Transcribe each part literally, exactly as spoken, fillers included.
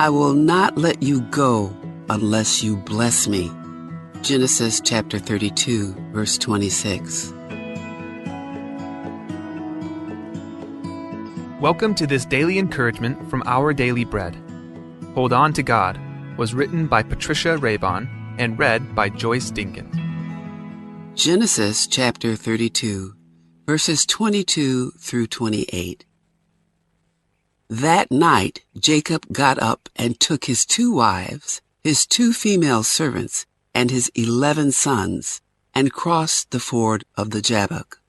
I will not let you go unless you bless me. Genesis chapter thirty-two, verse twenty-six. Welcome to this daily encouragement from Our Daily Bread. Hold On to God was written by Patricia Raybon and read by Joyce Dinkins. Genesis chapter thirty-two, verses twenty-two through twenty-eight. That night Jacob got up and took his two wives, his two female servants, and his eleven sons, and crossed the ford of the Jabbok.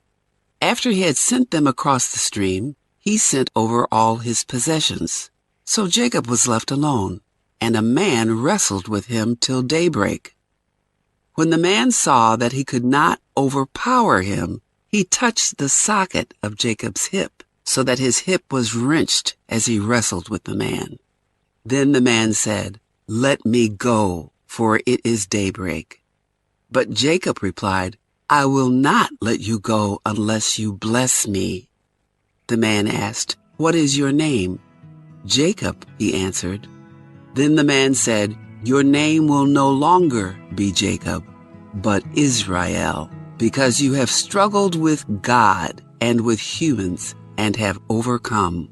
After he had sent them across the stream, he sent over all his possessions. So Jacob was left alone, and a man wrestled with him till daybreak. When the man saw that he could not overpower him, he touched the socket of Jacob's hip, so that his hip was wrenched as he wrestled with the man. Then the man said, "Let me go, for it is daybreak." But Jacob replied, "I will not let you go unless you bless me." The man asked, "What is your name?" "Jacob," he answered. Then the man said, "Your name will no longer be Jacob, but Israel, because you have struggled with God and with humans and have overcome."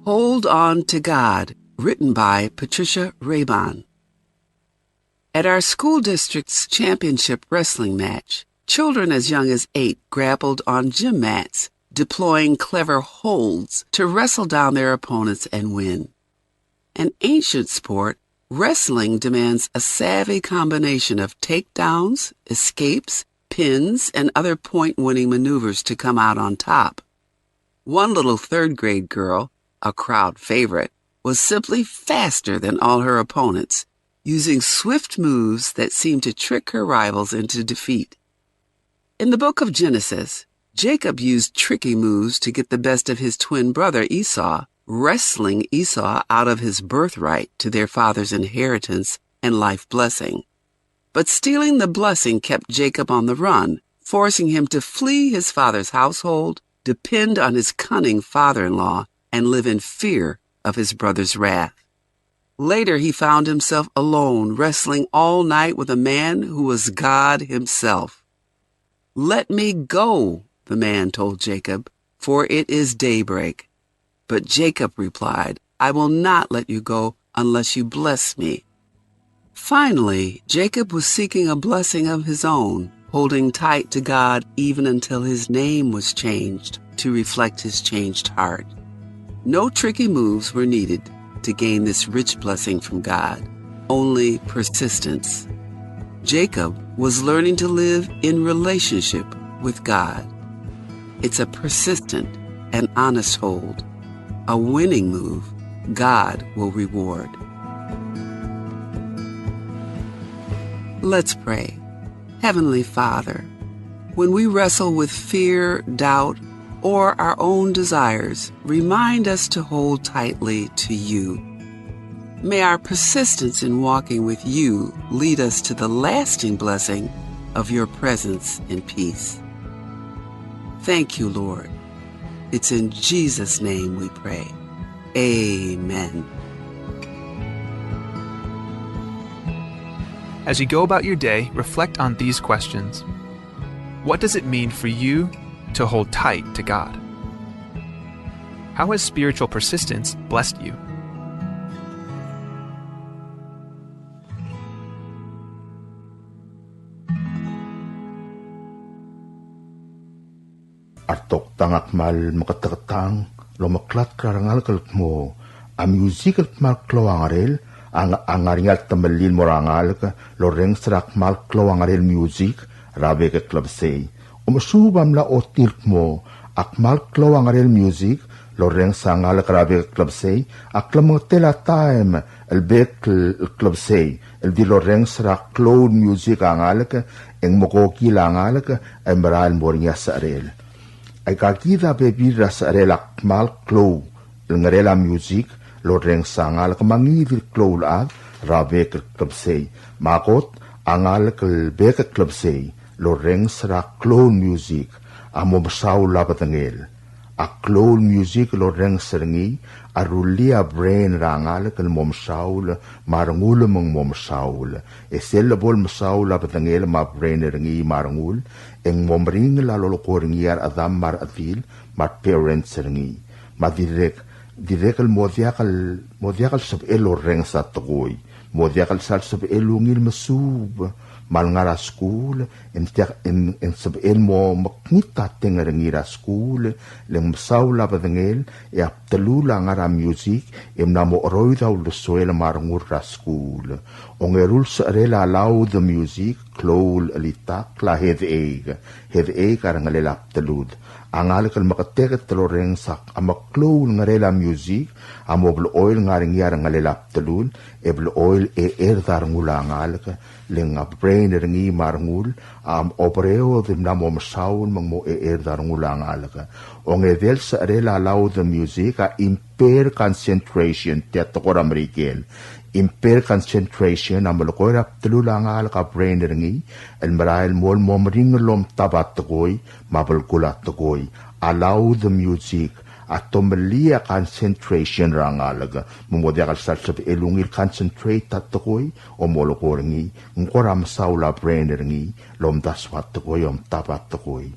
Hold On to God, written by Patricia Raybon. At our school district's championship wrestling match, children as young as eight grappled on gym mats, deploying clever holds to wrestle down their opponents and win. An ancient sport, wrestling demands a savvy combination of takedowns, escapes, pins, and other point-winning maneuvers to come out on top. One little third grade girl, a crowd favorite, was simply faster than all her opponents, using swift moves that seemed to trick her rivals into defeat. In the book of Genesis, Jacob used tricky moves to get the best of his twin brother Esau, wrestling Esau out of his birthright to their father's inheritance and life blessing. But stealing the blessing kept Jacob on the run, forcing him to flee his father's household, depend on his cunning father-in-law, and live in fear of his brother's wrath. Later, he found himself alone, wrestling all night with a man who was God himself. "Let me go," the man told Jacob, "for it is daybreak." But Jacob replied, "I will not let you go unless you bless me." Finally, Jacob was seeking a blessing of his own, holding tight to God even until his name was changed to reflect his changed heart. No tricky moves were needed to gain this rich blessing from God, only persistence. Jacob was learning to live in relationship with God. It's a persistent and honest hold, a winning move God will reward. Let's pray. Heavenly Father, when we wrestle with fear, doubt, or our own desires, remind us to hold tightly to you. May our persistence in walking with you lead us to the lasting blessing of your presence and peace. Thank you, Lord. It's in Jesus' name we pray. Amen. As you go about your day, reflect on these questions. What does it mean for you to hold tight to God? How has spiritual persistence blessed you? A retoktang a kmal meketeketang el omeklatk er a rengalek el kmo a music el kmal klou a ngerel a ng-, a ngar er ngii a temellel el mo er a ngalek el orrenges er a kmal klou a ngerel music er a bek el klebesei. Omesuub a mla ochotii el kmo a kmal klou a ngerel music el orrenges a ngalek er a bek el klebesei a klemengetel a taem el bek el klebesei el di lorrenges er a klou el music a ngalek e ng mekokil a ngalek e merael el mo er ngii a secherel. Aika kid a bebil er a secherel a kmal klou el ngerel a music el orrenges a ngalek me a ngii di el klou el chad er a bek el klebesei. Me a kot a ngalek el bek el klebesei el orrenges er a klou el music a mo mesaul a bedengel. A klou el music el orrenges er ngii a rullii a brain er a ngalek el mo mesaul me a rengul me ng mo mesaul. E sel lebo el mesaul a bedengel me a brain er ngii me a rengul, e ng mo meringel a lolekoi er ngii a rechedam me a rechedil me a parents er ngii. Me a dirrek, dirrek el mo diak el, mo diak el sebechel el orrenges a tekoi. Mo diak el sal sebechel el ungil mesuub, me a lengar er a skuul, e ng diak, e ng, e ng sebechel el mo mekngit a teng er ngii er a skuul, le ng mesaul a bedengel, e a bdelul a ngar er a music, e mla mo cheroid a uldesuel me a rengul er a skuul. Ongeru el secherel a loud music, klou el chelitakl a headache. Headache a rengelel a bdelud. A ngalek el meketeket el orrenges a meklou el ngerel a music, a mo blechoel ngar er ngii a rengelel a bdelul, e blechoel checherd a rengul a ngalek, le ng a brain er ngii me a rengul a obereod e mla mo mesaul me ng mo checherd a rengul a ngalek. Ongedei el secherel a loud music a impair concentration, tia tekoi er a Merikel. Impair concentration a melekoi er a bdelul a ngalek a brain er ngii el merael el mo, mo meringel el omtab a tekoi me a belkul a tekoi. A loud music a tomellii a concentration er a ngalek, me mo diak el sal sebechel el ungil concentrate a tekoi, o mo lekoi er ngii, ng kora mesaul a brain er ngii el omdasu a tekoi, omtab a tekoi.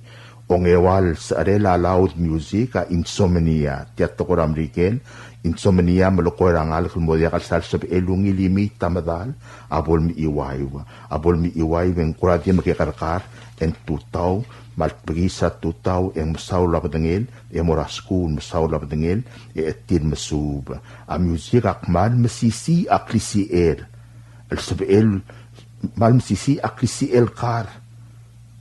Ongeua el secherel a loud music a insomnia, tia tekoi er a Merikel. Insomnia a melekoi er a ngalek el mo diak el sal sebechel el ungil imiit a medal, a bo lemechiuaiu, a bo lemechiuaiu e ng kora di mekekerkar, e ng tutau, me a lebekiis a tutau, e ng mesaul a bedengel, e mo er a skuul mesaul a bedengel, e chetil mesuub. A music a kmal mesisiich a klisichel. El sebechel, kmal mesisiich a klisichel el kar.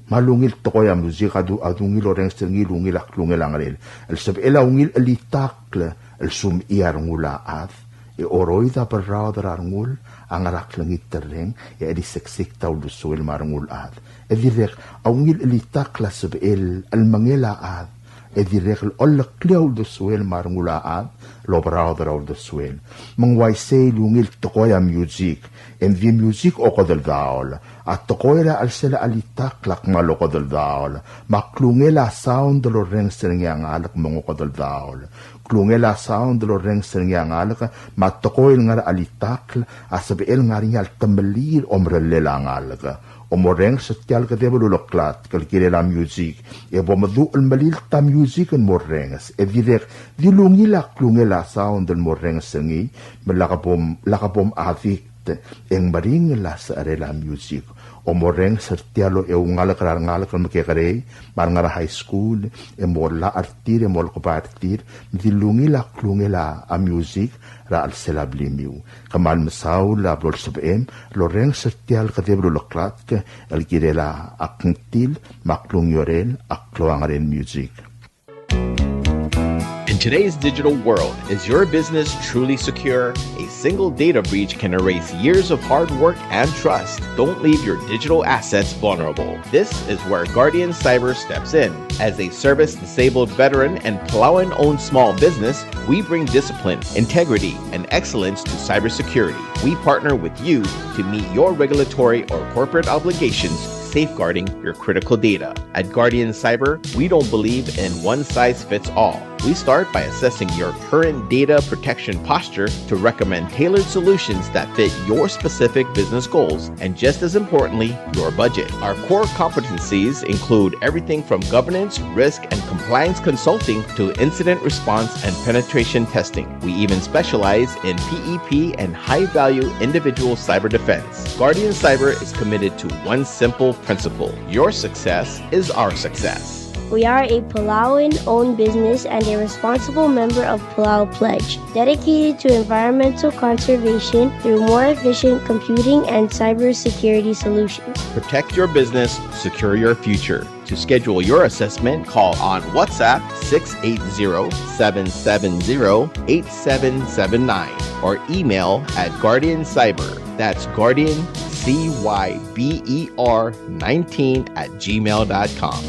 Me a lungil tekoi a music a du, a dungil orrenges er ngii el ungil a klungel a ngerel. El sebechel a ungil chelitakl el sumechii a rengul a chad, e oroid a berraod er a rengul a ngar er a klengiterreng, e cheliseksek a uldesuel me a rengul a chad. E dirrek a ungil chelitakl a sebechel el mengel a chad, e dirrek el oleklii a uldesuel me a rengul a chad el oberaod er a uldesuel. Me ng uaisei el ungil tekoi a music, e ng di music okedeldaol. A tekoi er a chelsel a chelitakl a kmal okedeldaol. Me a klungel a sound el orrenges er ngii a ngalek me ng okedeldaol. Klungel a sound el orrenges er ngii a ngalek, me a tekoi el ngar er a chelitakl a sebechel ngar er ngii a ltemellii el omerellel a ngalek. Omorrenges er tia el kedeb el uleklatk el kirel a music, e bo meduch el melilt a music el morrenges. E dirrek di lungil a klungel a sound el morrenges er ngii, me lak bom, lak bom addict, e ng meringel a secherel a music. Omorrenges er tia el oungalek er a rengalek el mekekerei, me a rengar er a high school, e mo llach er tir, e mo lekebai er tir, me di lungil a klungel a music er a chelsel a blimiu. Kmal mesaul a blo el sebechem el orrenges er tia el kedeb el uleklatk el kirel a kngtil me a klungiolel a klou a ngerel music. In today's digital world, is your business truly secure? A single data breach can erase years of hard work and trust. Don't leave your digital assets vulnerable. This is where Guardian Cyber steps in. As a service disabled veteran and Palauan owned small business, we bring discipline, integrity, and excellence to cybersecurity. We partner with you to meet your regulatory or corporate obligations, safeguarding your critical data. At Guardian Cyber, we don't believe in one size fits all. We start by assessing your current data protection posture to recommend tailored solutions that fit your specific business goals and, just as importantly, your budget. Our core competencies include everything from governance, risk, and compliance consulting to incident response and penetration testing. We even specialize in P E P and high-value individual cyber defense. Guardian Cyber is committed to one simple principle: your success is our success. We are a Palauan-owned business and a responsible member of Palau Pledge, dedicated to environmental conservation through more efficient computing and cybersecurity solutions. Protect your business, secure your future. To schedule your assessment, call on WhatsApp six eight zero, seven seven zero, eight seven seven nine or email at Guardian Cyber. That's Guardian C Y B E R nineteen at gmail dot com.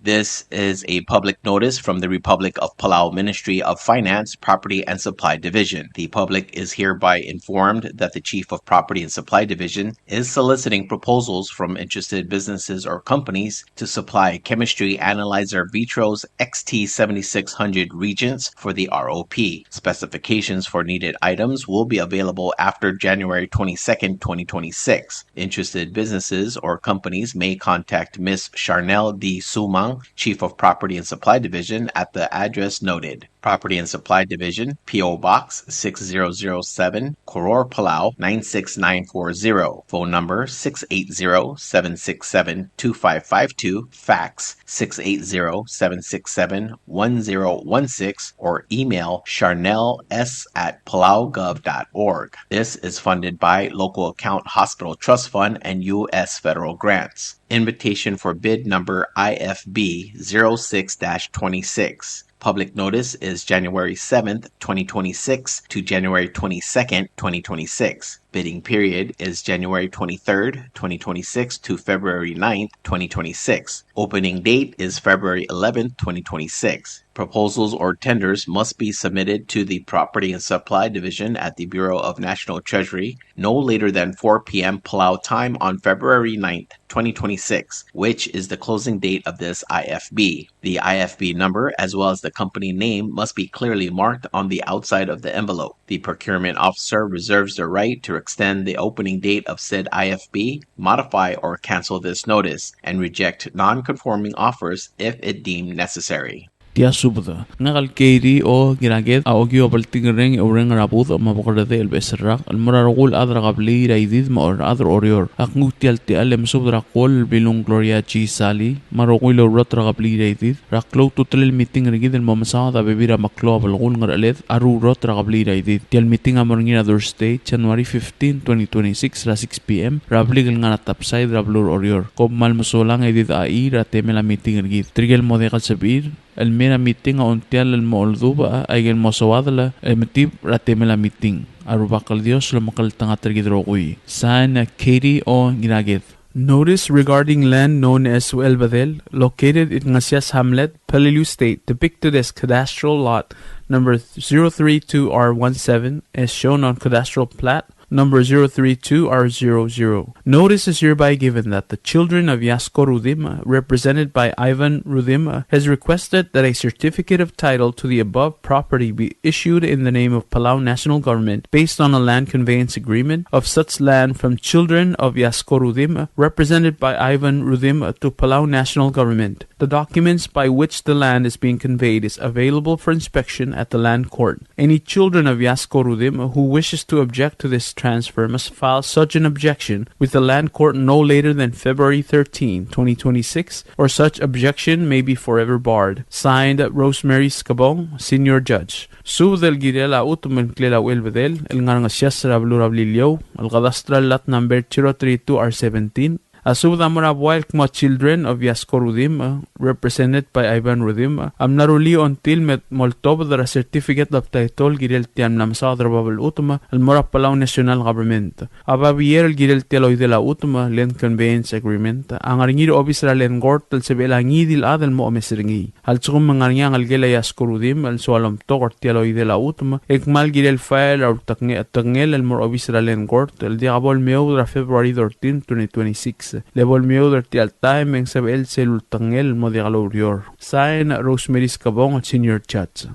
This is a public notice from the Republic of Palau Ministry of Finance, Property and Supply Division. The public is hereby informed that the Chief of Property and Supply Division is soliciting proposals from interested businesses or companies to supply chemistry analyzer Vitros X T seventy-six hundred reagents for the R O P. Specifications for needed items will be available after January twenty-second, twenty twenty-six. Interested businesses or companies may contact Miss Charnel D. Sumang, Chief of Property and Supply Division, at the address noted. Property and Supply Division, P O Box six zero zero seven, Koror, Palau nine six nine four zero. Phone number six eight zero, seven six seven, two five five two, fax six eight zero, seven six seven, one zero one six, or email charnels at palaugov dot org. This is funded by Local Account Hospital Trust Fund and U S federal grants. Invitation for bid number I F B zero six dash twenty-six. Public notice is January seventh, twenty twenty-six to January twenty-second, twenty twenty-six. Bidding period is January twenty-third, twenty twenty-six to February ninth, twenty twenty-six. Opening date is February eleventh, twenty twenty-six. Proposals or tenders must be submitted to the Property and Supply Division at the Bureau of National Treasury no later than four p.m. Palau time on February ninth, twenty twenty-six, which is the closing date of this I F B. The I F B number, as well as the company name, must be clearly marked on the outside of the envelope. The procurement officer reserves the right to extend the opening date of said I F B, modify or cancel this notice, and reject non-conforming offers if it deemed necessary. Tia subed. Ngak el Katie O. Ngiraked a okiu a bltikerreng e oureng er a budech me a bekerredechel el beches el rak el mo er a rokui el chad er a kebliil er a Idid me a rechad er a Oreor. Ak nguu tia el techall e mesubed er a Kuol el Bilung Gloria G. Salii me a rokui el oureor er a kebliil er a Idid er a klou a ultutelel el meeting er kid el mo mesaod a bebil er a meklou a belkul el ngercheled a rurot er a kebliil er a Idid. Tia el meeting a mo er ngii er a Thursday, January fifteen, twenty twenty-six, er a six p.m. er a blik el ngar er a Topside er a beluu er a Oreor. Kom kmal mesulang e di dechachii er a temel a meeting er kid. Tirke el mo diak el sebechir el mei er a meeting a ongtiall el mo oldubech a ikel mo soadel e metib er a temel a meeting. A Rubak el Dios lomekngeltengat er kid rokui. Sign, Katie O. Ngiraked. Notice regarding land known as Uelbedel, located in Ngesias Hamlet, Peleliu State, depicted as cadastral lot number zero three two R one seven, as shown on cadastral plat number zero three two R zero zero. Notice is hereby given that the children of Yasko Rudimch, represented by Ivan Rudimch, has requested that a certificate of title to the above property be issued in the name of Palau National Government based on a land conveyance agreement of such land from children of Yasko Rudimch, represented by Ivan Rudimch, to Palau National Government, the documents by which the land is being conveyed is available for inspection at the Land Court. Any children of Yasko Rudimch who wishes to object to this transfer must file such an objection with the Land Court no later than February thirteen, twenty twenty-six, or such objection may be forever barred. Signed, Rosemary Skebong, Senior Judge. Subed el kirel a chutem el ngklel a Uelbedel el ngar er a Ngesias er a beluu er a Beliliou, el cadastral lot number zero three two R seventeen, a subed a mo er a buai el kmo children of Yasko Rudimch, represented by Ivan Rudimch, a mla rullii a ongtil me mo oltobed er a certificate of title el kirel tia el mla mesaod er a bab el chutem el mo er a Palau National Government. A babier el kirel tia el oidel a chutem, land conveyance agreement, a ngar er ngii er a obis er a Land Court el sebechel a ngii di el chad el mo omes er ngii. A lsekum e ng ngar er ngii a ngelekel a Yasko Rudimch el soal omtok er tia el oidel a chutem, e kmal kirel file a ulteknge-, tekngel el mo er a obis er a Land Court el diak bo lemeoud er a February thirteen, twenty twenty-six. Le bo lemeoud er tia el taem e ng sebechel sel ultekngel el mo diak loureor. Sign, Rosemary Skebong, Senior Judge.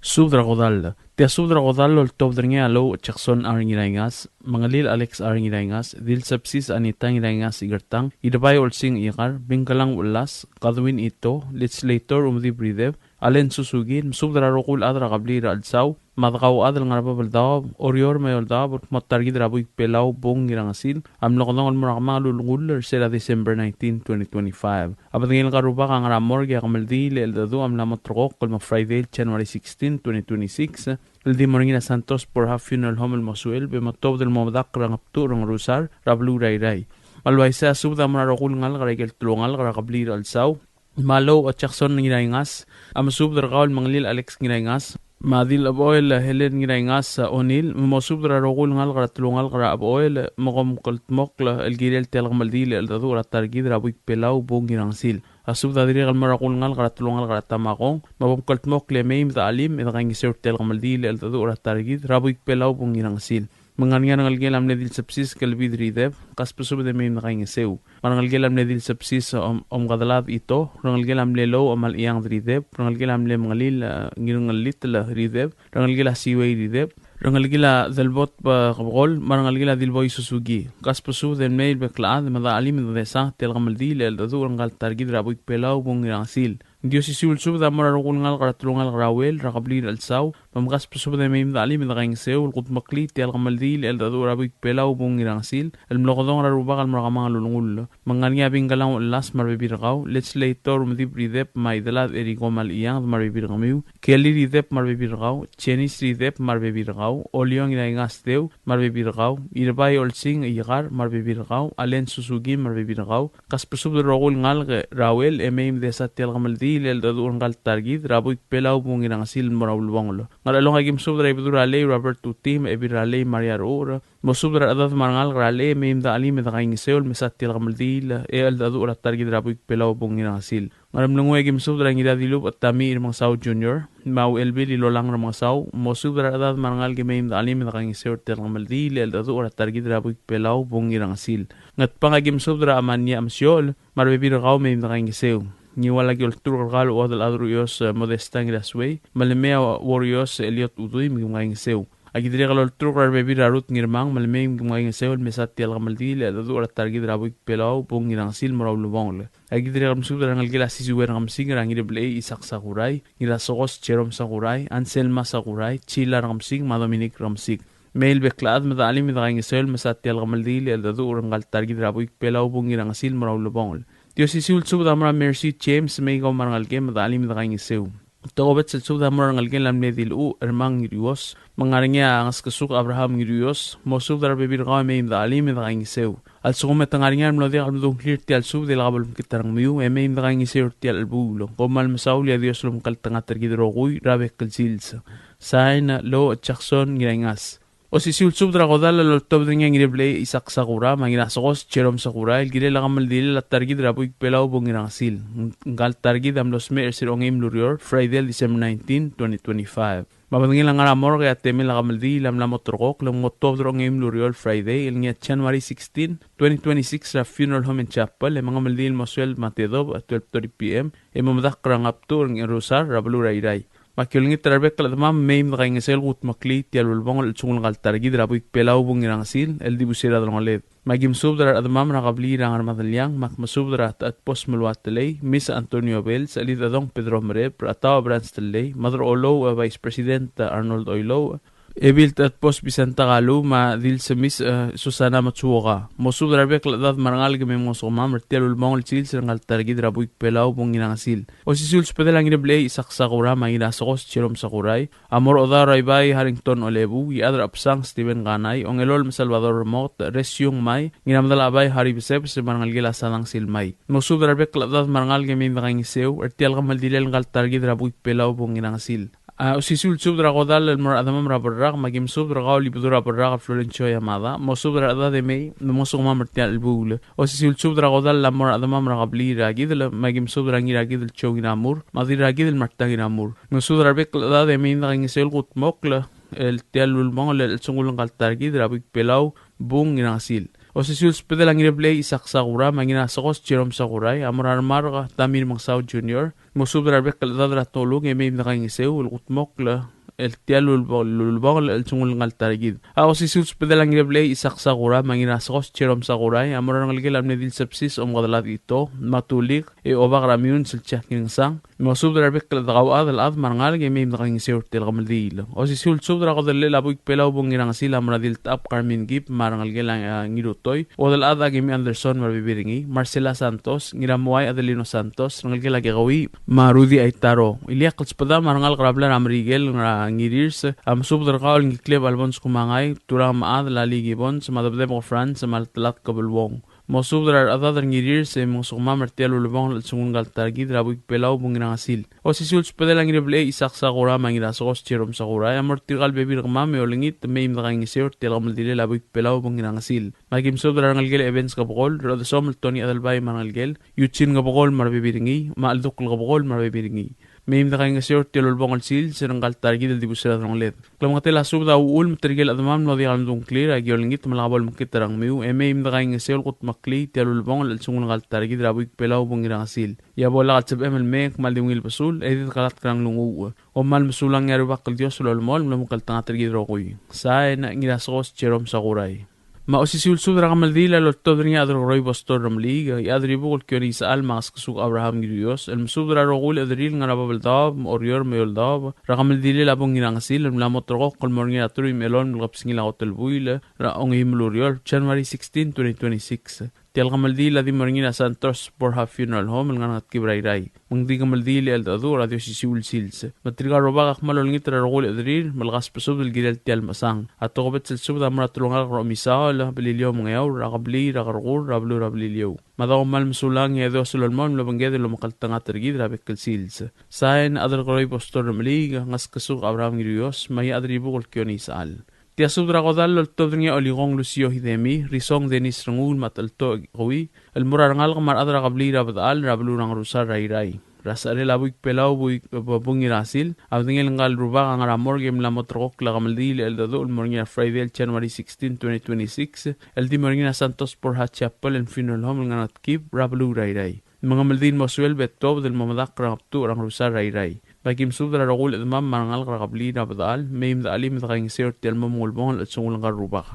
Subed er a kodall. Tia subed er a kodall el oltobed er ngii a Lou Jackson R. Ngiraingas, Mengelil Alex R. Ngiraingas, Dilsepsis Anita Ngiraingas Ikertang, Irebai Olsing Ikar, Bingkelang Ulas, Kadwin Ito, Legislator Umdi Brideb, Allen Suzuki, el mesubed er a rokui el chad er a kebliil er a Chelsau, me a dekauchad el ngar er a bab el daob, Oreor me a eou el daob, el kmo ta er kid er a buik Belau Bung Ngirangesil a mlo kedong el mo er a kemanget el ulengull er sel December nineteen, twenty twenty-five. A bedengel ngka el rubak a ngar er a morgue e a kemeldiil e cheldecheduch a mla mo ulterekokl el mo Friday, January sixteen, twenty twenty-six, el di mo er ngii er a Santos Borja Funeral Home el mo sueleb e mo tuobed el mo medakl er a Ngebtuch er a Ngerusar er a beluu er a Irrai. Me a le uaisei a subed a mo er a rokui el ngalek er a ikel telungalek er a kebliil er a Chelsau, me a Lou Jackson Ngiraingas a mesubed er kau el Mengelil Alex Ngiraingas, me a Dilchebechoel Helen Ngiraingas O'Neill, me mosubed er a rokui el ngalek er a telungalek er a Chebechoel, me kom kldmokl el kirel tia el kemeldiil e cheldecheduch er a ta er kid er a buik Belau Bung Ngirangesil. A subed a dirrek el mo er a rokui el ngalek er a telungalek er a Tamakong, me bo mkldmokl e mei me de chelim e de kaingeseu er tia el kemeldiil el cheldecheduch er a ta er kid er a buik Belau, Bung Ngirangesil. Me ng ngar er ngii a rengelekel a mle Dilsebsis Kelbid Rideb, kasbesubed e mei me de kaingeseu. Me a rengelekel a mle Dilsebsis Om, Omkedelad Ito, rengelekel a mle Lou Omalechianged Rideb, rengelekel a mle Mengelil, eh, Ngirngellitel Rideb, rengelekel a Siuei Rideb, rengelekel a Delbot, eh, Kebekol, me a rengelekel a Dilboi Suzuki. Kasbesubed e mei el bek el chad me de chelim e de desa tia el kemeldiil el cheldecheduch er ngka el ta er kid er a buik Belau, Bung Ngirangesil. Ng di osisiu el subed a mo er a rokui el ngalek er a telungalek er a Uel er a kebliil er a Chelsau, me mkasbesubed e mei me de chelim e de kaingeseu el kudmeklii tia el kemeldiil el cheldecheduch er a buik Belau, Bung Ngirangesil, el mlo kedong er a Rubak el mo er a kemanget el ulengull. Me ng ngar er ngii a Bingkelang Uchelas me a rebebil er kau, Legislator Umedib Rideb me a Idelad Eriko Malechianged me a rebebil er kemiu, Kelly Rideb me a rebebil er kau, Janice Rideb me a rebebil er kau, Oliong Iraingas Deu me a rebebil er kau, Irbai Olsing Ikar me a rebebil er kau, Allen Suzuki me a rebebil er kau, kasbesubed er a rokui el ngalek er a Uel e mei me desa tia el kemeldiil el cheldecheduch er ngka el ta er kid er a buik Belau, Bung Ngirangesil, el mo er a ulebongel. Ngerchelong a ki mesubed er a Ibedul er a Lei Robert Uti me a Ebil er a Lei Maria Rechucher, mosubed er a rechedad me a rengalek er a Lei e mei me de chelim e de kaingeseu el mesa tia el kemeldiil el cheldecheduch er a ta er kid er a buik Belau, Bung Ngirangesil. Ngeremlengui a ki mesubed er a Ngiradilubech Tami Remengesau Junior, me a Uchelbil Ilolang Remengesau, mosubed er a rechedad me a rengalek e mei me de chelim e de kaingeseu er tia el kemeldiil el cheldecheduch er a ta er kid er a buik Belau, Bung Ngirangesil. Ngatpang a ki mesubed er a Amania Mesiochel me a rebebil er kau, mei me de kaingeseu. Ngiual a ki olturk er kau el chuodel chad er a Uios, eh, Modesta Ngirasuei, me le mei a Uorios, eh, Eliot Udui, me kim kaingeseu. A ki dirrek el olturk er a rebebil er a Ruth Ngirmang me le mei me kim kaingeseu el mesa tia el kemeldiil el cheldecheduch er a ta er kid er a buik Belau, Bung Ngirangesil, el mo er a ulebongel. A ki dirrek el mesubed er a rengelekel a Sisiuer Kemsik er a Ngireblechei Isaac Sakurai, Ngirasekos Jerome Sakurai, Anselma Sakurai, Chila Kemsik me a Dominic Kemsik. Mei el bek el chad me de chelim e de kaingeseu el mesa tia el kemeldiil el cheldecheduch er ngka el ta er kid er a buik Belau, Bung Ngirangesil, el mo er a ulebongel. Di osisiu el subed a mo er a Mercy James, mei kau me a rengelekem me de chelim e de kaingeseu. Tokubets el subed a mo er a rengelekel a mle Diluch Ermang Ngirios, me ng ngar er ngii a Ngeskesuk Abraham Ngirios, mosubed er a rebebil er kau e mei me de chelim e de kaingeseu. A lsekum e te ngar er ngii a mlo diak el medung a ngklir er tia el subed e lak bo lemekngit a rengmiu e mei me de kaingeseu er tia el chelebuul. Kom kmal mesaul e a Dios a lomekngeltengat er kid el rokui er a bek el sils. Sain, Lo Jackson Ngiraingas. Osisiu el subed er a kodall el oltobed er ngii a Ngireblechei Isaac Sakurai me a Ngirasekos Jerome Sakurai el kirel a kemeldiil er a ta er kid er a buik Belau, Bung Ngirangesil. Ngka el ta er kid a mlo smecher er sel ongeim el ureor, Friday, December nineteen, twenty twenty-five. Me a bedengel a ngar er a morgue e a temel a kemeldiil a mla mo terrekokl el mo tuobed er a ongeim el ureor, Friday, el ngii a January sixteen, twenty twenty-six, er a Funeral Home and Chapel, e mengemeldiil el mo suelb me a tedobech, twelve thirty P M, e mo medakl er a Ngabtuch er a Ngerusar er a beluu er a Irrai. Me a ki olengit er a rebek el chedemam e mei me de kaingeseu el kudmeklii tia el ulebongel el chelsengul ngka el ta er kid er a buik Belau, Bung Ngirangesil, el dibus er a delongeled. Me a ki mesubed er a rechedemam er a kebliil er a Ngermadeliang, me ak mesubed er a Techedbos Meluatelei, Miss Antonio Bells, Chelid Chedong Pedro Merep, Rechetaoch Brans Tellei, Mad er a Oilouch, e, Vice President, e, Arnold Oilouch, Ebil Techedbos Vicenta Kalu, me a Dilsemis, e, Susana Matsuoka. Mosubed er a rebek el chedad me a rengalek e mei mngosukemam er tia el ulebongel el sils er ngka el ta er kid er a buik Belau, Bung Ngirangesil. Osisiu el subedel a Ngireblechei Isaac Sakurai me a Ngirasekos Jerome Sakurai a mo er a Odaur er a Ibai Harrington Olebu, Iechad er a Chebesang Steven Kanai, Ongelol me a Salvador Remoket, Resiung Mai, Ngiramedal a Bai Harry Besebes, me a rengelekel a Sadang Silmai. Mosubed er a rebek el chedad me a rengalek e mei me de kaingeseu er tia el kemeldiil er ngka el ta er kid er a buik Belau, Bung Ngirangesil. A, osisiu el subed er a kodall el mo er a chedemam er a Berrak, me a ki mesubed er kau el Ibedul er a Berrak el Florencio Yamada, mosubed er a rechedad e mei me mngosukemam er tia el chelebuul. Osisiu el subed er a kodall a mo er a chedemam er a kebliil er a Kidel, me a ki mesubed er a Ngirakidel Joe Ngiramur, me a Dirrakidel Marta Ngiramur. Mosubed er a rebek el chedad e mei me de kaingeseu el kudmokl er tia el ulebongel el chelsengul ngka el ta er kid er a buik Belau, Bung Ngirangesil. Osisiu el subedel a Ngireblechei Isaac Sakurai me a Ngirasekos Jerome Sakurai a mo er a Remark Tamir Mengesau Junior, mosubed er a rebek el chedad er a Tolung e mei me de kaingeseu el kudmokl er tia el ulebo-, ulebongel el chelsengul ngka el ta er kid. A osisiu el subedel a Ngireblechei Isaac Sakurai me a Ngirasekos Jerome Sakurai a mo er a rengelekel a mle Dilsebsis Omkedelad Ito, me a Tulik, e Obak er a Miuns el Jack Ngirengsang, mosubed er a rebek el chedad, kauchad el chad me a rengalek e mei me de kaingeseu er tia el kemeldiil. Osisiu el subed er a kodellel a buik Belau, Bung Ngirangesil a mo er a Diltechab Carmen Kib me a rengelekel a, a, Ngirutoi, Odelchad Akemi Anderson me a rebebil er ngii, Marcela Santos, Ngiramuai Adelino Santos, rengelekel a Kekeuiich, me a Rudy Aitaro. Ileakl el subedam a rengalek er a blai er a Merikel er a Ngirirs, a mesubed er kau el Ngikleb Alphonse Kumangai, Turang me a Adel Lali Gibbons, me a Debdeb Franz, me a Telatk Beluong. Mosubed er a rechedad er Ngirirs e mngesukemam er tia el ulebongel el chelsengul ngka el ta er kid er a buik Belau Bung Ngirangesil. Osisiu el subedel a Ngirblechei Isaac Sakurai me a Ngirasekos Jerome Sakurai a mo er tirka el bebil er kemam e olengit me mei me dekaingeseu er tia el kemeldilel a buik Belau Bung Ngirangesil. Me aki mesubed er a rengelekel Evans Kebekol, Rechedesomel Tony Adelbai me a rengelekel, Eugene Kebekol me a rebebil er ngii, me a Cheldukl Kebekol me a rebebil er ngii. Mei me dekaingeseu er tia el ulebongel el sils er ngka el ta er kid el dibus er a delongeled. Klemengetel a subed a uchul me tirke el chedemam el mlo diak el mdung a ngklir a ki olengit me lak bo lemekngit er a rengmiu, e mei me dekaingeseu el kudmeklii tia el ulebongel el chelsengul ngka el ta er kid er a buik Belau Bung Ngirangesil. E a bo lak el sebechem el mei e kmal di ungil besul, e di dekalatk er a nglunguuch. Kom kmal mesulang e a Rubak el Dios a lolemolem el omekngeltengat er kid el rokui. Sain, Ngirasekos Jerome Sakurai. Me a osisiu el subed er a kemeldiil a loltobed er ngii a Chad er Keroi Pastor Remeliik, e a Chad er Ibuk el Kione Isechal me a Ngeskesuk Abraham Ngirios, el mesubed er a rokui el chederir el ngar er a Babeldaob, me a Oreor me a Eouldaob, er a kemeldilel a Bung Ngirangesil, el mla mo ulterekokl el mo er ngii er a teruich me a elolem el kebesengil a kot el buil er a ongeim el ureor, January sixteen, twenty twenty-six. Tia el kemeldiil a di mo er ngii er a Santos Borja Funeral Home el ngar er a Ngetkib er a Irrai. Me ng di kemeldiil e cheldecheduch er a di osisiu el sils. Me tirka el rubak a kmal olengit er a rokui el chederir me le kasbesubed el kirel tia el mechesang. A tokubets el subed a mo er a telungalek er a Omisaol, Beliliou me a Ngeaur, er a kebliil er a Kerkur, er a beluu er a Beliliou. Me a dako kmal mesulang e a Dios a lolemolem el obengked el omekngeltengat er kid er a bek el sils. Sain, Chad er Keroi Pastor Remeliik, Ngeskesuk Abraham Ngirios, me a Chad er Ibuk el Kione Isechal. Tia subed er a kodall a loltobed er ngii a Olikong Lucio Hidemi, Risong Dennis Renguul me a Teltoch Kewii, el mo er a rengalek me a rechad er a kebliil er a Bedechal er a beluu er a Ngerusar er a Irrai. Er a secherel a buik Belau buik, Bung Ngirangesil, a bedengel ngka el rubak a ngar er a morgue e mla mo ulterekokl a kemeldiil e cheldecheduch el mo er ngii er a Friday el January sixteen, twenty twenty-six, el di mo er ngii er a Santos Borja Chapel and Funeral Home el ngar er a Ngetkib er a beluu er a Irrai. Me ng kemeldiil el mo sueleb e tuobed el mo medakl er a Ngebtuch er a Ngerusar er a Irrai. Me aki mesubed er a rokui el chedemam me a rengalek er a kebliil er a Bedechal, mei me dechelim e dekaingeseu er tia el mo mengulebongel el chelsengul ngka el rubak.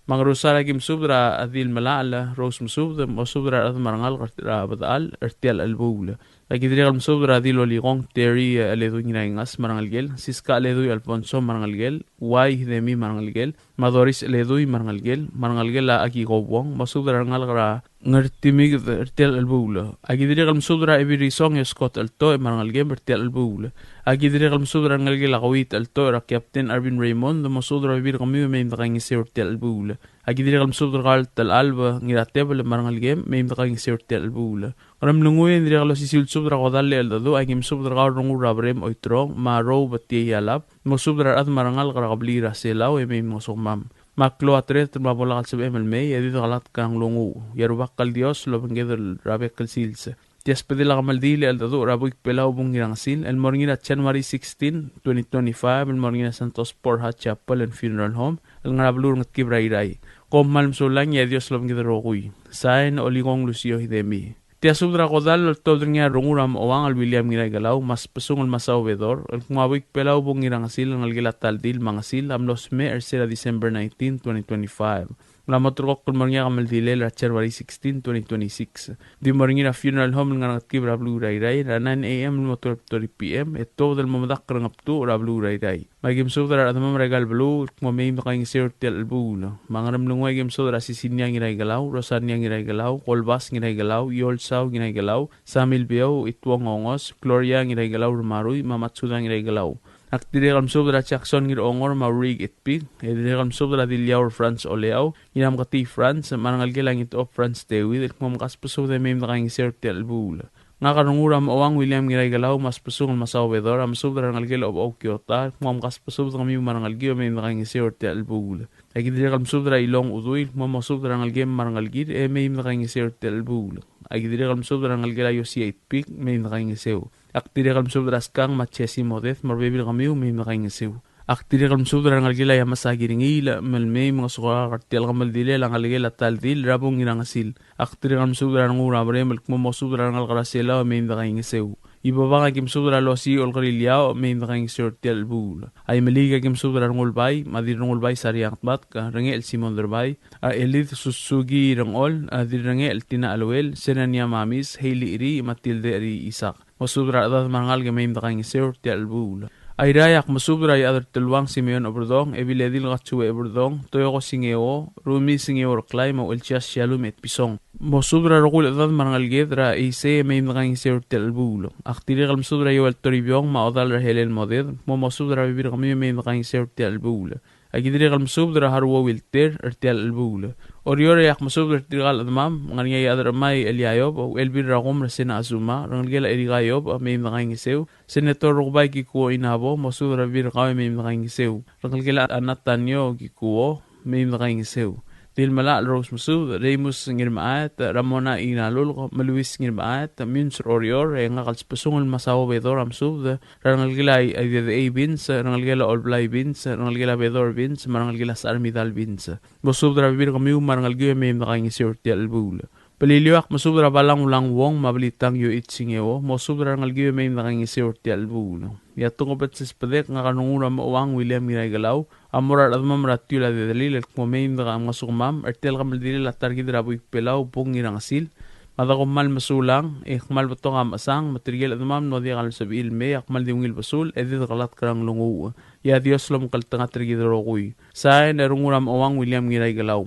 Me a Ngerusar aki mesubed er a Adil Melachel Rose Mesubed, mosubed er a rechedam me a rengalek er a Bedechal er tia el chelebuul. Aki dirrek el mesubed er a Dil Olikong Terry, e, Cheledui Ngiraingas me a rengelekel, Siska Cheledui Alfonso me a rengelekel, Uai Hidemi me a rengelekel, me a Doris Cheledui me a rengelekel, me a rengelekel a Aki Kobuong, mosubed er a rengalek er a Ngertimiked er tia el chelebuul. Aki dirrek el mesubed er a Ebil Risong e Scott Cheltoch me a rengelekem er tia el chelebuul. Aki dirrek el mesubed er a rengelekel a Kewii Cheltoch er a Captain Arvin Raymond, mosubed er a bebil er kemiu e mei me dekaingeseu er tia el chelebuul. Aki dirrek el mesubed er kau el Telechalb Ngiratebel me a rengelekem, mei me dekaingeseu er tia el chelebuul. Ngeremlengui e ng dirrek el osisiu el subed er a kodall e cheldecheduch, aki mesubed er kau el Renguul er a Berem Oiterong, me a Rou Betiei Alab, mosubed er a rechad me a rengalek er a kebliil er a Selau e mei mngesukemam. Me a klou a tereter me a bo lak el sebechem el mei, e di dekalatk er a nglunguuch. E a Rubak el Dios a lobengked er a bek el sils. Tia subedel a kemeldiil e cheldecheduch er a buik Belau Bung Ngirangesil, el mo er ngii er a January sixteen, twenty twenty-five, el mo er ngii er a Santos Borja Chapel and Funeral Home, el ngar er a beluu er a Ngetkib er a Irrai. Kom kmal mesulang e a Dios a lobengked el rokui. Sain, Olikong Lucio Hidemi. Tia subed er a kodall a loltobed er ngii a Renguul er a Mochouang el William Ngiraikelau, me a Sbesungel Masao Bedor, el kmo a buik Belau Bung Ngirangesil el ngelekel a Taldil me a Ngesil a mlo smecher er se er a December nineteen, twenty twenty-five. Ng mla mo ulterekokl el mo er ngii a kemeldilel er a January sixteen, twenty twenty-six. Di mo er ngii er a funeral home el ngar er a Ngetkib er a beluu er a Irrai er a nine A M el mo twelve thirty P M, e tuobed el mo medakl er a Ngebtuch er a beluu er a Irrai. Me aki mesubed er a rechedemam er aika el beluu el kmo mei me dekaingeseu er tia el chelebuul. Me a Ngeremlengui aki mesubed er a Sisinia Ngiraikelau, Rosania Ngiraikelau, Kolbas Ngiraikelau, Iolsau Ngiraikelau, Samil Beou, Ituong Ongos, Gloria Ngiraikelau Remarui, me a Matsuda Ngiraikelau. Ak dirrek el mesubed er a Jackson Ngirongor me a Ulrich Etpik, e dirrek el mesubed er a Diliaur Franz Oleau, Ngiramketii Franz, me a rengelekel a Ngitop Franz David, el kmo mkasbesubed e mei me dekaingeseu er tia el chelebuul. Ngak a Renguul er a Mochouang William Ngiraikelau me a Sbesungel Masao Bedor a mesubed er a rengelekel a Obechou Kiota, el kmo mkasbesubed kemiu me a rengelekiu e mei me dekaingeseu er tia el chelebuul. Aki dirrek el mesubed er a Ilong Udui, el kmo mosubed er a rengelekem me a rengelekir e mei me dekaingeseu er tia el chelebuul. Aki dirrek el mesubed er a rengelekel a Iosia Itpik, mei me dekaingeseu. Ak dirrek el mesubed er a Skang me a Jesse Moded, me a rebebil er kemiu, mei me dekaingeseu. Ak dirrek el mesubed er a rengelekel a Yamasa Kiringiil, me le mei mngesukak er tia el kemeldilel a ngelekel a Taldil er a Bung Ngirangesil. Ak dirrek el mesubed er a Renguul er a Berem, el kmo mosubed er a rengalek er a Selau, mei me dekaingeseu. Ibobang aki mesubed er a Losi Olkeriil Iau, mei me dekaingeseu er tia el chelebuul. A Imeliik aki mesubed er a Rengulbai, me a Dirrengulbai Sariang Tbatk, Rengechel Simon Derbai, a Elid Susuki Rengol, a Dirrengechel Tina Aluel, Senania Mamis, Hailey Iri, Matilde Iri Isak. Mosubed er a rechedad me a rengalek e mei me dekaingeseu er tia el chelebuul. Airai, ak mesubed er a Iechad er Teluang Simeon Oberdong, Ebiledil Katsue Oberdong, Toyoko Singeo, Rumi Singeo Reklai, me a Uchelsias Shalom Etpison. Mosubed er a rokui el chedad me a rengeleked er a Eisei e mei me dekaingeseu er tia el chelebuul. Ak dirrek el mesubed er a Ioel Toribiong me a Odal er a Helen Moded, mo mosubed er a rebebil er kemiu e mei me dekaingeseu er tia el chelebuul. Aki dirrek el mesubed er a Haruo Wilter er tia el chelebuul. Oreor e ak mesubed er tirka el chedemam, ngar er ngii a Iechad er a Chemai Elia Iob, Uchelbil er a Kumer Sena Azuma, rengelekel a Erika Iob, mei me dekaingeseu, Senator Rukebai Kikuo Inabo, mosubed er a rebebil er kau e mei me dekaingeseu. Rengelekel a Natanio Kikuo, mei me dekaingeseu. Dilmelachel Rose Mesubed, Remus Ngirmechaet, Ramona Inalulk, me Luis Ngirmechaet, Miunser Oreor, e ngak el Sbesungel Masao Bedor a mesubed er a rengelekel a Idedechei Vince, rengelekel a Olblai Vince, rengelekel a Bedor Vince, me a rengelekel a Sechar Midal Vince. Mosubed er a rebebil er kemiu me a rengelekiu e mei me dekaingeseu er tia el chelebuul. Beliliou, ak mesubed er a Balang Ulang Wong me a Belitang Yoichi Singeo, mosubed er a rengelekiu e mei me dekaingeseu er tia el chelebuul. E a tokubets el sbedek, ngak a Renguul er a Mochouang William Ngiraikelau, a mo er a rechedemam er a Tiul a Dedelil el kmo mei me dekaingesukemam er tia el kemeldilel a ta er kid er a Buik Belau Bung Ngirangesil, me a dekuk kmal mesulang, e kmal betok a mechesang, me tirke el chedemam el mo diak el sebechir el mei, a kmal di ungil besul, e di dekelatk er a nglunguuch. E a Dios lomekngeltengat er kid el rokui. Sain, Renguul er a Mochouang William Ngiraikelau.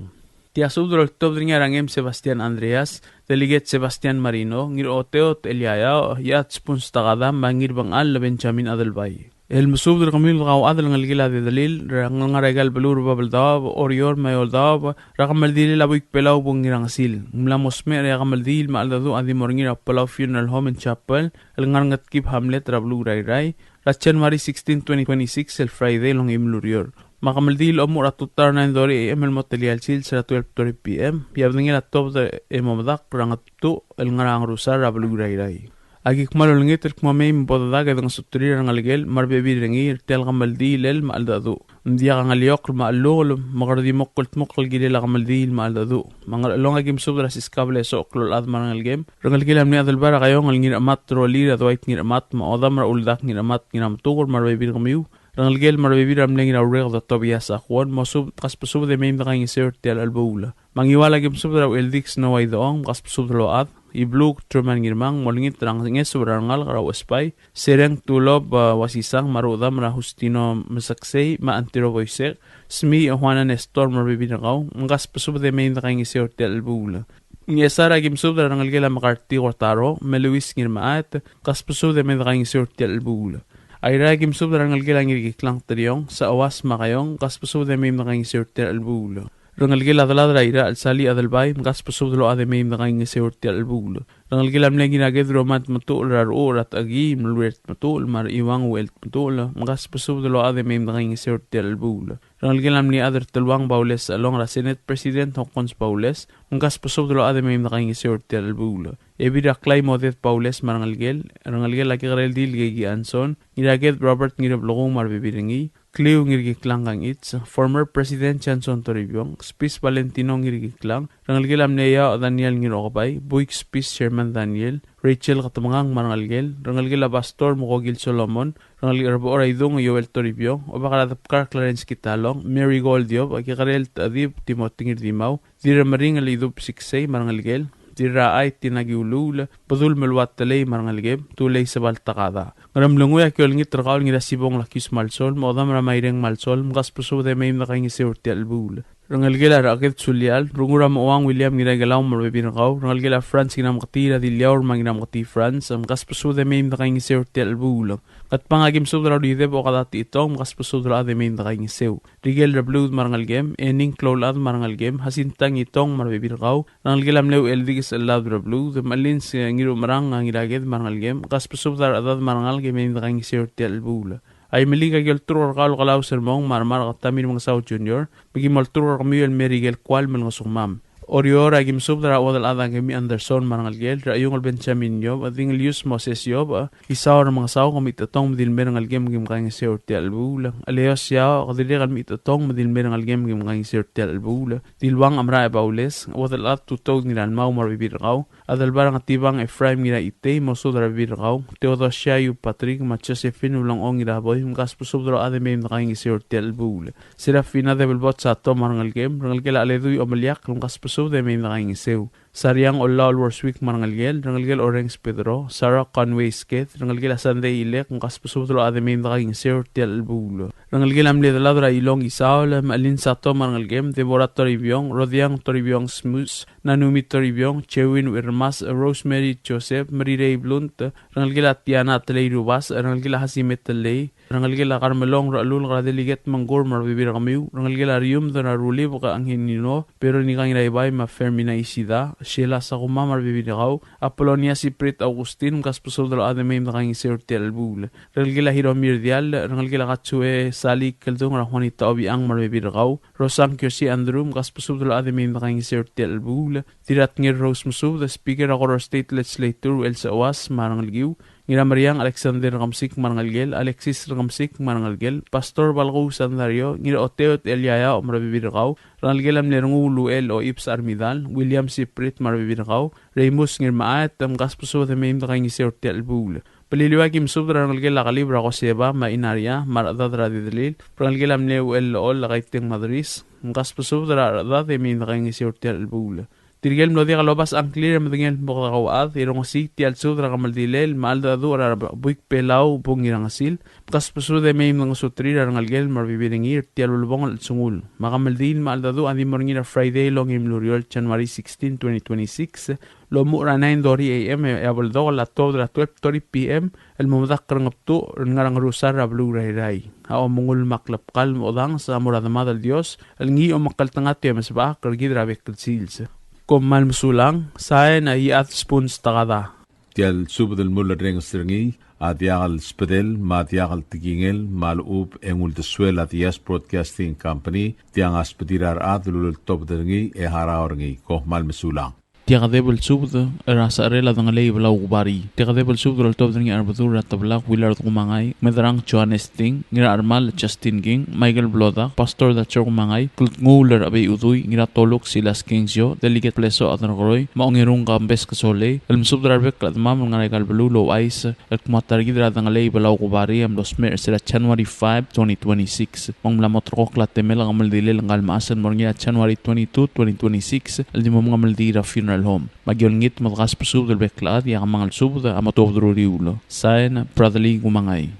Tia subed el oltobed er ngii a Rangem Sebastian Andreas, Delegate Sebastian Marino, Ngiraoteot Eliaia, Iechad Spuns Takada, me a Ngirbengchall Benjamin Adelbai. El mesubed er kemiu el kauchad el ngelekel a Dedelil, er a ngar er aika el beluu er a Babeldaob, Oreor me a Eouldaob, er a kemeldilel a Buik Belau Bung Ngirangesil. Ng mla mo smecher e a kemeldiil me a cheldecheduch a di mo er ngii er a Palau Funeral Home and Chapel, el ngar er a Ngetkib Hamlet er a beluu er a Irrai, er a January sixteen, twenty twenty-six, el Friday el ongeim el ureor. Me a kemeldiil a omuchel er a tutau er a nine thirty A M el mo telia el sils er a twelve thirty P M, e a bedengel a tuobed e mo medakl er a Ngetbtuch el ngar er a Ngerusar er a beluu er a Irrai. Aki kmal olengit el kmo mei me bo dedak e dengesuterir a rengelekel me a rebebil er ngii er tia el kemeldiil el me a cheldecheduch. Ng diak a ngeliokl me a chelungel, me kede di mo kldmokl el kirel a kemeldiil me a cheldecheduch. Me a Ngerchelong, aki mesubed er a Siskabel e Sochekl Olchad me a rengelekem, rengelekel a mle Adelbai er a Kaiong el Ngirachemat Rolir, a Dwight Ngirachemat, me a Odam er a Uldak Ngirachemat, Ngirametuker me a rebebil er kemiu, rengelekel me a rebebil er a mle Ngiraureked a Tobias Aguon, mosubed, kasbesubed e mei me dekaingeseu er tia el chelebuul. Me a Ngiwal, aki mesubed er a Ucheldikes Noah Idechong, kasbesubed el ochad, Ibluk Truman Ngirmang, molengit er a ngeso er a rengalek er a Uchesbai, Sereng Tulob, a, Uasisang, me a rudam er a Justino Meseksei, me a Antiro Boisek, Smi, a, Juana Nestor me a rebebil er kau, me kasbesubed e mei me dekaingeseu er tia el chelebuul. Ngchesar, aki mesubed er a rengelekel a Mekarti Kortaro, me a Luis Ngirmechaet, kasbesubed e mei me dekaingeseu er tia el chelebuul. Airai, aki mesubed er a rengelekel a Ngirkiklang Teriong, Sachuas me a Kaiong, kasbesubed e mei me dekaingeseu er tia el chelebuul. Rengelekel a delad er a Irachel Sali Adelbai, me kasbesubed el ochad e mei me dekaingeseu er tia el chelebuul. Rengelekel a mle Ngiraked Roman Tmetuchl er a Rechucher er a Techekii, me a Luert Tmetuchl, me a Rechiuang Uchel Tmetuchl, me kasbesubed el ochad e mei me dekaingeseu er tia el chelebuul. Rengelekel a mle Chad er a Teluang Baules Sechelong er a Senate President Hokkons Baules, me kasbesubed el ochad e mei me dekaingeseu er tia el chelebuul. Ebil er a Klai Modet Baules me a rengelekel, rengelekel a Kekerel Dil Keki Anson, Ngiraked Robert Ngireblekuu me a rebebil er ngii, Kliu Ngirkiklang Kangichi, former President Johnson Toribiong, Spis Valentino Ngirkiklang, rengelekel a mle Iaoch Daniel Ngirokebai, Buik Spis Sherman Daniel, Rachel Ketemengang me a rengelekel, rengelekel a Pastor Mokokil Solomon, rengelekel a Rebechor a Idung Joel Toribiong, Obak er a Debkar Clarence Kitalong, Mary Goldiob, Kekerel Techedib Timothy Ngirdimau, Dirremeringel Idub Siksei me a rengelekel, Dirrachai Tina Kiuluul, Bedul Meluat Telei me a rengelekem, Tulei Sebal Takada. Ngeremlengui, aki olengit er kau el Ngirasibong Lakius Malsol, me a Odam er a Maireng Malsol, me kasbesubed e mei me dekaingeseu er tia el chelebuul. Rengelekel a Recheked Sulial, Renguul er a Mochouang William Ngiraikelau me a rebebil er kau, rengelekel a Franz Ngirameketii er a Diliaur me a Ngirameketii Franz, me kasbesubed e mei me dekaingeseu er tia el chelebuul. Ngatpang, aki mesubed er a Rudideb Okada Techitong, me kasbesubed el ochad e mei me dekaingeseu. Rikel Rebluud me a rengelekem, Ening Kloulchad me a rengelekem, Hasintang Itong me a rebebil er kau, rengelekel a mle Ucheldikes Chellad Rebluud, me a Lins Ngirumerang Ngiraked me a rengelekem, kasbesubed a rechedad me a rengalek e mei me dekaingeseu er tia el chelebuul. Aimeliik, aki olturk er kau el Kelau Sermong me a Remark Tamir Mengesau Junior, me ki mo olturk er kemiu el mei er ikel kual me lengesukemam. Oreor, aki mesubed er a Uodelchad Akemi Anderson me a rengelekel, er a Iungel Benjamin Iob, Dingelius Moses Iob, Isao er a Mengesau, ke mechitechetong me di le mei er a ngelekem me kim kaingeseu er tia el chelebuul. Eleos Iaoch, ke dirrek el mechitechetong me di le mei er a ngelekem me kim kaingeseu er tia el chelebuul. Diluang Amrae Baules, Uodelchad Tutoud Ngiralmau me a rebebil er kau, Adelbai er a Ngetibang Ephraim Ngiraitei, mosubed er a rebebil er kau, Theodosia Yu Patrick, me a Josephine Ulengchong Ngiraboi, me kasbesubed el ochad e mei me dekaingeseu er tia el chelebuul. Serafina Debelbot Sato me a rengelekem, rengelekel a Cheledui Omeliakl, me kasbesubed e mei me dekaingeseu. Sariang Ollaol Worswick me a rengelekel, rengelekel Orenges Pedro, Sarah Conway Sked, rengelekel a Sunday Ilek, me kasbesubed el ochad e mei me dekaingeseu er tia el chelebuul. Rengelekel a mle Delad er a Ilong Isaol, me a Lynn Sato me a rengelekem, Deborah Toribiong, Rodiang Toribiong Smus, Nanumi Toribiong, Chewin Wirmas, Rosemary Joseph, Merirei Blunt, rengelekel a Tiana Telei Rubas, rengelekel a Hasime Telei, Rengelekel a Carmelong Rechelulk er a Delegate Mengkur me a rebebil er kemiu. Rengelekel a Riumd er a Rulibek Angelino, Veronica Ngiraibai me a Fermina Isida, Sheila Sakuma me a rebebil er kau, Apolonia Siprit Augustin, mkasbesubed el ochad e mei me dekaingeseu er tia el chelebuul. Rengelekel a Hiromi Rdiall, rengelekel a Katsue Sali Keldung er a Juanita Obichang me a rebebil er kau, Rosang Kiosi Andrew, mkasbesubed el ochad e mei me dekaingeseu er tia el chelebuul. Dirratngir Rose Mesubed, Speaker er a Koror State Legislature Elsa Uas me a rengelekiu, Ngirameriang Alexander Rekemesik me a rengelekel, Alexis Rekemesik me a rengelekel, Pastor Balkuu Sandario, Ngiraoteot Eliaia me a rebebil er kau, rengelekel a mle Renguu Luel Oibs Armidal, William Siprit me a rebebil er kau, Remus Ngirmechaet, mkasbesubed e mei me dekaingeseu er tia el chelebuul. Beliliou a ki mesubed er a rengelekel a Kelib er a Koseba me a Inaria me a rechedad er a Didelil, rengelekel a mle Uchel el Chol a Kaiteng Madris, mkasbesubed er a rechedad e mei me dekaingeseu er tia el chelebuul. Tirke el mlo diak lobas a ngklir e medengei el kmo kede kauchad, e rongesii tia el subed er a kemeldilel me a cheldecheduch er a Buik Belau Bung Ngirangesil, mkasbesubed e mei me dengesuterir a rengelekel me a rebebil er ngii er tia el ulebongel el chelsengul. Me a kemeldiil me a cheldecheduch a di mo er ngii er a Friday el ongeim el ureor, January sixteen, twenty twenty-six, el omuchel er a nine thirty A M e a beldokel a tuobed er a twelve thirty P M, el mo medakl er a Ngebtuch el ngar er a Ngerusar er a beluu er a Irrai. A omengull me a klebkall me a odanges a mo er a Demad el Dios el ngii a omekngeltengat e omesebechakl er kid er a bek el sils. Kom kmal mesulang, sain a Iechad Spuns Takada. Tia el subed el mulerrenges er ngii a diak el sbedel me a diak el tekingel me a lechub e ng uldesuel a Diaz Broadcasting Company, tiang a sbedir a rechad el uleltobed er ngii e harau er ngii. Kom kmal mesulang. Tia kedeb el subed er a secherel a Dengelei Belau Kubarii. Tia kedeb el subed el oltobed er ngii a Rebedul er a Teblak Willard Kumangai, Medrang Johannes Ting, Ngirachermall Justin King, Michael Blodak, Pastor Dachor Kumangai, Kldnguul er a Chebei Udui, Ngiratoluk Silas Kingsio, Delegate Blesoch Aderkeroi, me a Ongerung Kambes Kesolei, el mesubed er a rebek el chedemam el ngar er aika el beluu el ouchais el kmo a ta er kid er a Dengelei Belau Kubarii a mlo smecher er sel January five, twenty twenty-six. Me ng mla mo terrekokl a temel a kemeldilel ngka el mechas el mo er ngii er a January twenty-two, twenty twenty-six, el di mo mengemeldiil er a funeral home. Me aki olengit me dekasbesubed el bek el chad e a kemanget el subed a mo tuobed er a uriul. Sain, Bradley Kumangai.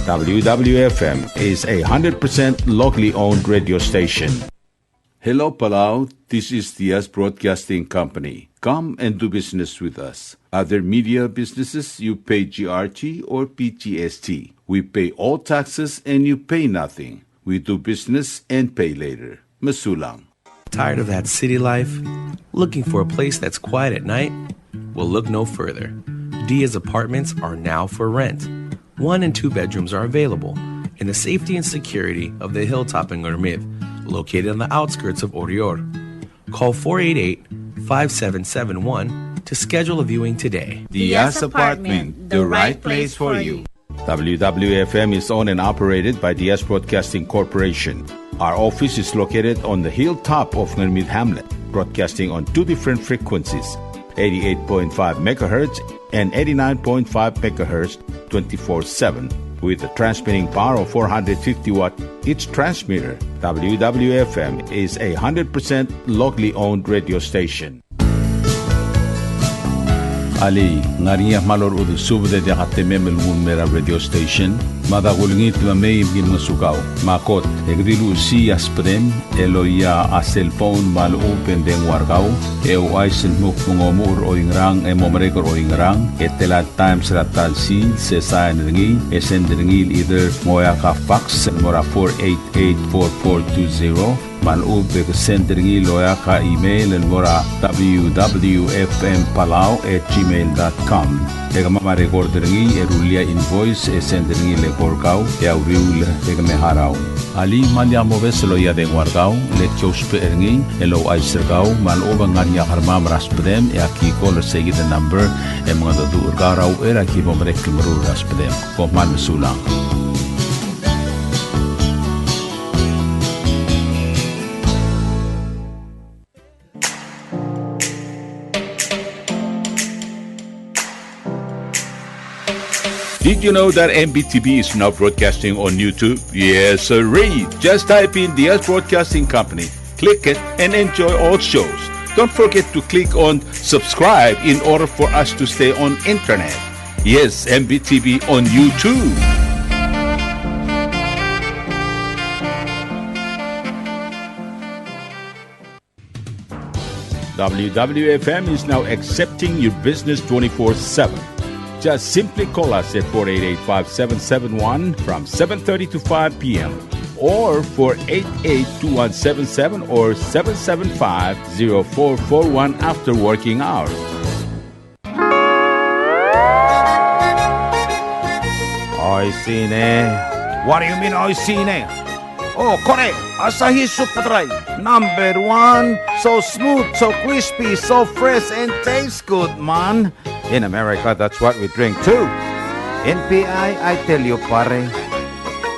W W F M is a hundred percent locally owned radio station. Hello, Palau. This is Diaz Broadcasting Company. Come and do business with us. Other media businesses, you pay G R T or P G S T. We pay all taxes and you pay nothing. We do business and pay later. Mesulang. Tired of that city life? Looking for a place that's quiet at night? Well, look no further. Diaz Apartments are now for rent. One and two bedrooms are available in the safety and security of the hilltop in Ngermid, located on the outskirts of Oreor. Call four eight eight, five seven seven one to schedule a viewing today. Diaz Apartment, the right place for you. W W F M is owned and operated by Diaz Broadcasting Corporation. Our office is located on the hilltop of Ngermid Hamlet, broadcasting on two different frequencies, eighty-eight point five megahertz and eighty-nine point five megahertz, twenty-four seven, with a transmitting power of four hundred fifty watt each transmitter. W W F M is a hundred percent locally owned radio station. Alii, ng ngar er ngii a kmal orechudel subed e diak a temem el nguu el mei er a radio station? Mada kulengit me mei me ki ngosukau. Me a kot, e ke di luchesii a sbedem el oia a cellphone me a lechub e ng dengua er kau, e ouchais el dmu kmo ng omuchel er oingerang e mo merek er oingerang, e tela el times er a ta el sils, e sain er ngii, e send er ngii el either ng oeak a fax el mo er a four eight eight four four two zero, me a lechub e ke send er ngii el oeak a email el mo er a W W F M Palau at gmail dot com. E kemam a record er ngii e rullii a invoice e send er ngii el eko er kau e a uriul e ke me harau. Alii, me ng diak mobes el oia dengua er kau, le ki ousbech er ngii el ouchais er kau me a lechub e ng ngar er ngii a kermam er a sbedem e aki call er seikid el number e mengedecheduch er kau er a uchei er a ki bo merek el meruul er a sbedem. Kom kmal mesulang. Did you know that M B T V is now broadcasting on YouTube? Yes, sirree. Just type in Diaz Broadcasting Company, click it, and enjoy all shows. Don't forget to click on subscribe in order for us to stay on internet. Yes, M B T V on YouTube. W W F M is now accepting your business twenty-four seven. Just simply call us at four eight eight, five seven seven one from seven thirty to five p m, or four eight eight, two one seven seven or seven seven five, zero four four one after working hours. Oishii ne. What do you mean, oishii ne? Oh, kore, Asahi Super Dry, number one. So smooth, so crispy, so fresh, and tastes good, man. In America, that's what we drink too. In P I, I tell you, pare,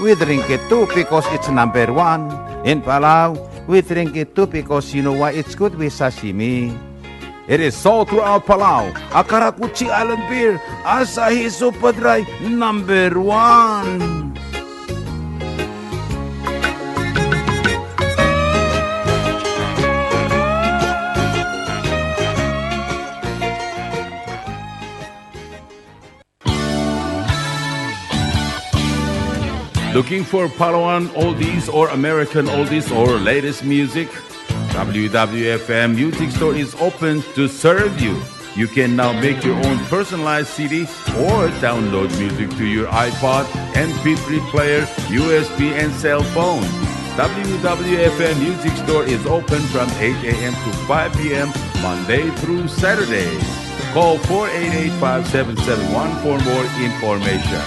we drink it too because it's number one. In Palau, we drink it too because you know why? It's good with sashimi. It is sold throughout Palau. A karakuchi island beer, Asahi Super Dry, number one. Looking for Palauan oldies or American oldies or latest music? W W F M Music Store is open to serve you. You can now make your own personalized C D or download music to your iPod, M P three player, U S B, and cell phone. W W F M Music Store is open from eight a m to five p m, Monday through Saturday. Call four eight eight, five seven seven one for more information.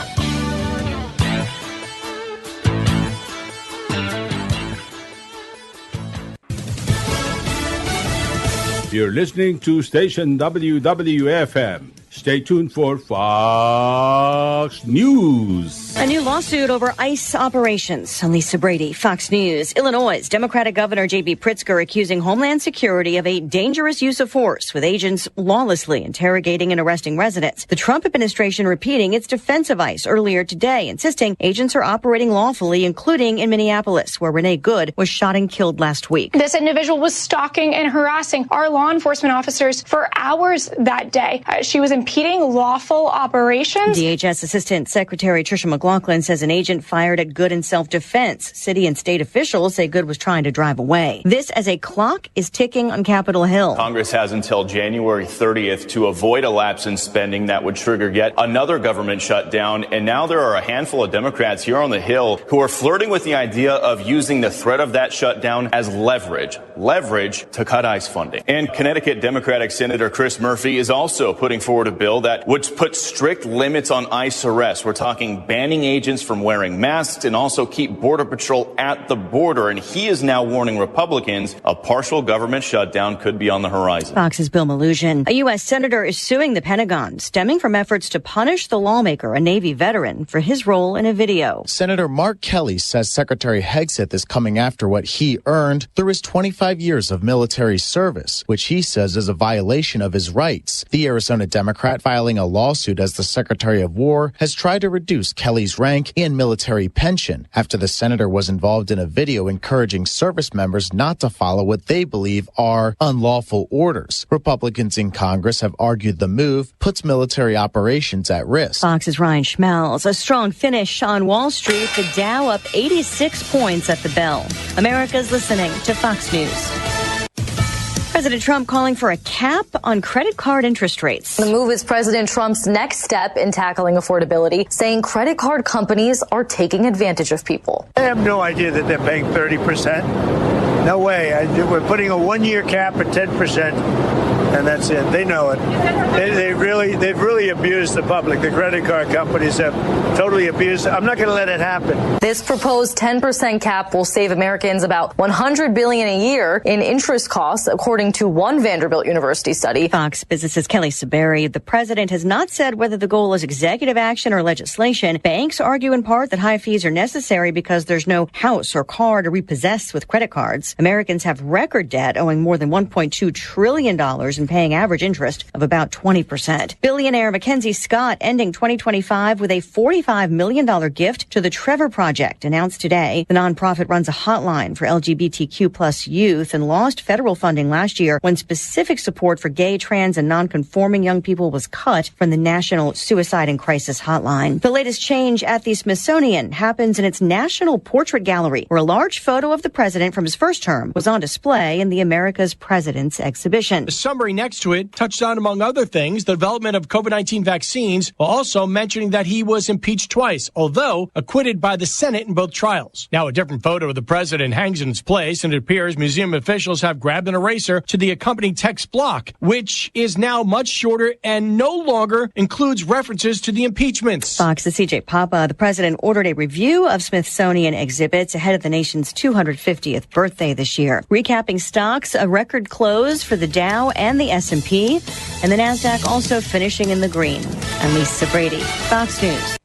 You're listening to station W W F M. Stay tuned for Fox News. A new lawsuit over ICE operations. I'm Lisa Brady, Fox News. Illinois Democratic Governor J B Pritzker accusing Homeland Security of a dangerous use of force, with agents lawlessly interrogating and arresting residents. The Trump administration repeating its defense of ICE earlier today, insisting agents are operating lawfully, including in Minneapolis, where Renee Good was shot and killed last week. This individual was stalking and harassing our law enforcement officers for hours that day. Uh, she was impeding lawful operations. D H S Assistant Secretary Tricia McLaughlin says an agent fired at Good in self-defense. City and state officials say Good was trying to drive away. This as a clock is ticking on Capitol Hill. Congress has until January thirtieth to avoid a lapse in spending that would trigger yet another government shutdown. And now there are a handful of Democrats here on the Hill who are flirting with the idea of using the threat of that shutdown as leverage, leverage to cut ICE funding. And Connecticut Democratic Senator Chris Murphy is also putting forward a bill that would put strict limits on ICE arrests. We're talking banning agents from wearing masks and also keep Border Patrol at the border. And he is now warning Republicans a partial government shutdown could be on the horizon. Fox's Bill Melugin. A U S senator is suing the Pentagon, stemming from efforts to punish the lawmaker, a Navy veteran, for his role in a video. Senator Mark Kelly says Secretary Hegseth is coming after what he earned through his twenty-five years of military service, which he says is a violation of his rights. The Arizona Democrat filing a lawsuit as the Secretary of War has tried to reduce Kelly's rank and military pension after the senator was involved in a video encouraging service members not to follow what they believe are unlawful orders. Republicans in Congress have argued the move puts military operations at risk. Fox's Ryan Schmelz. A strong finish on Wall Street. The Dow up eighty-six points at the bell. America's listening to Fox News. President Trump calling for a cap on credit card interest rates. The move is President Trump's next step in tackling affordability, saying credit card companies are taking advantage of people. I have no idea that they're paying thirty percent. No way. I, we're putting a one-year cap at ten percent, and that's it. They know it. They, they really, they've really abused the public. The credit card companies have totally abused. I'm not gonna let it happen. This proposed ten percent cap will save Americans about one hundred billion a year in interest costs, according to one Vanderbilt University study. Fox Business's Kelly Saberi. The president has not said whether the goal is executive action or legislation. Banks argue in part that high fees are necessary because there's no house or car to repossess with credit cards. Americans have record debt, owing more than one point two trillion dollars and paying average interest of about twenty percent. Billionaire Mackenzie Scott ending twenty twenty-five with a forty-five million dollar gift to the Trevor Project, announced today. The nonprofit runs a hotline for L G B T Q plus youth and lost federal funding last year when specific support for gay, trans, and nonconforming young people was cut from the National Suicide and Crisis Hotline. The latest change at the Smithsonian happens in its National Portrait Gallery, where a large photo of the president from his first term was on display in the America's Presidents exhibition. The summary next to it touched on, among other things, the development of COVID nineteen vaccines, while also mentioning that he was impeached twice, although acquitted by the Senate in both trials. Now, a different photo of the president hangs in its place, and it appears museum officials have grabbed an eraser to the accompanying text block, which is now much shorter and no longer includes references to the impeachments. Fox's C J Papa. The president ordered a review of Smithsonian exhibits ahead of the nation's two hundred fiftieth birthday this year, recapping stocks, a record close for the Dow and the S and P, and the Nasdaq also finishing in the green. I'm Lisa Brady, Fox News.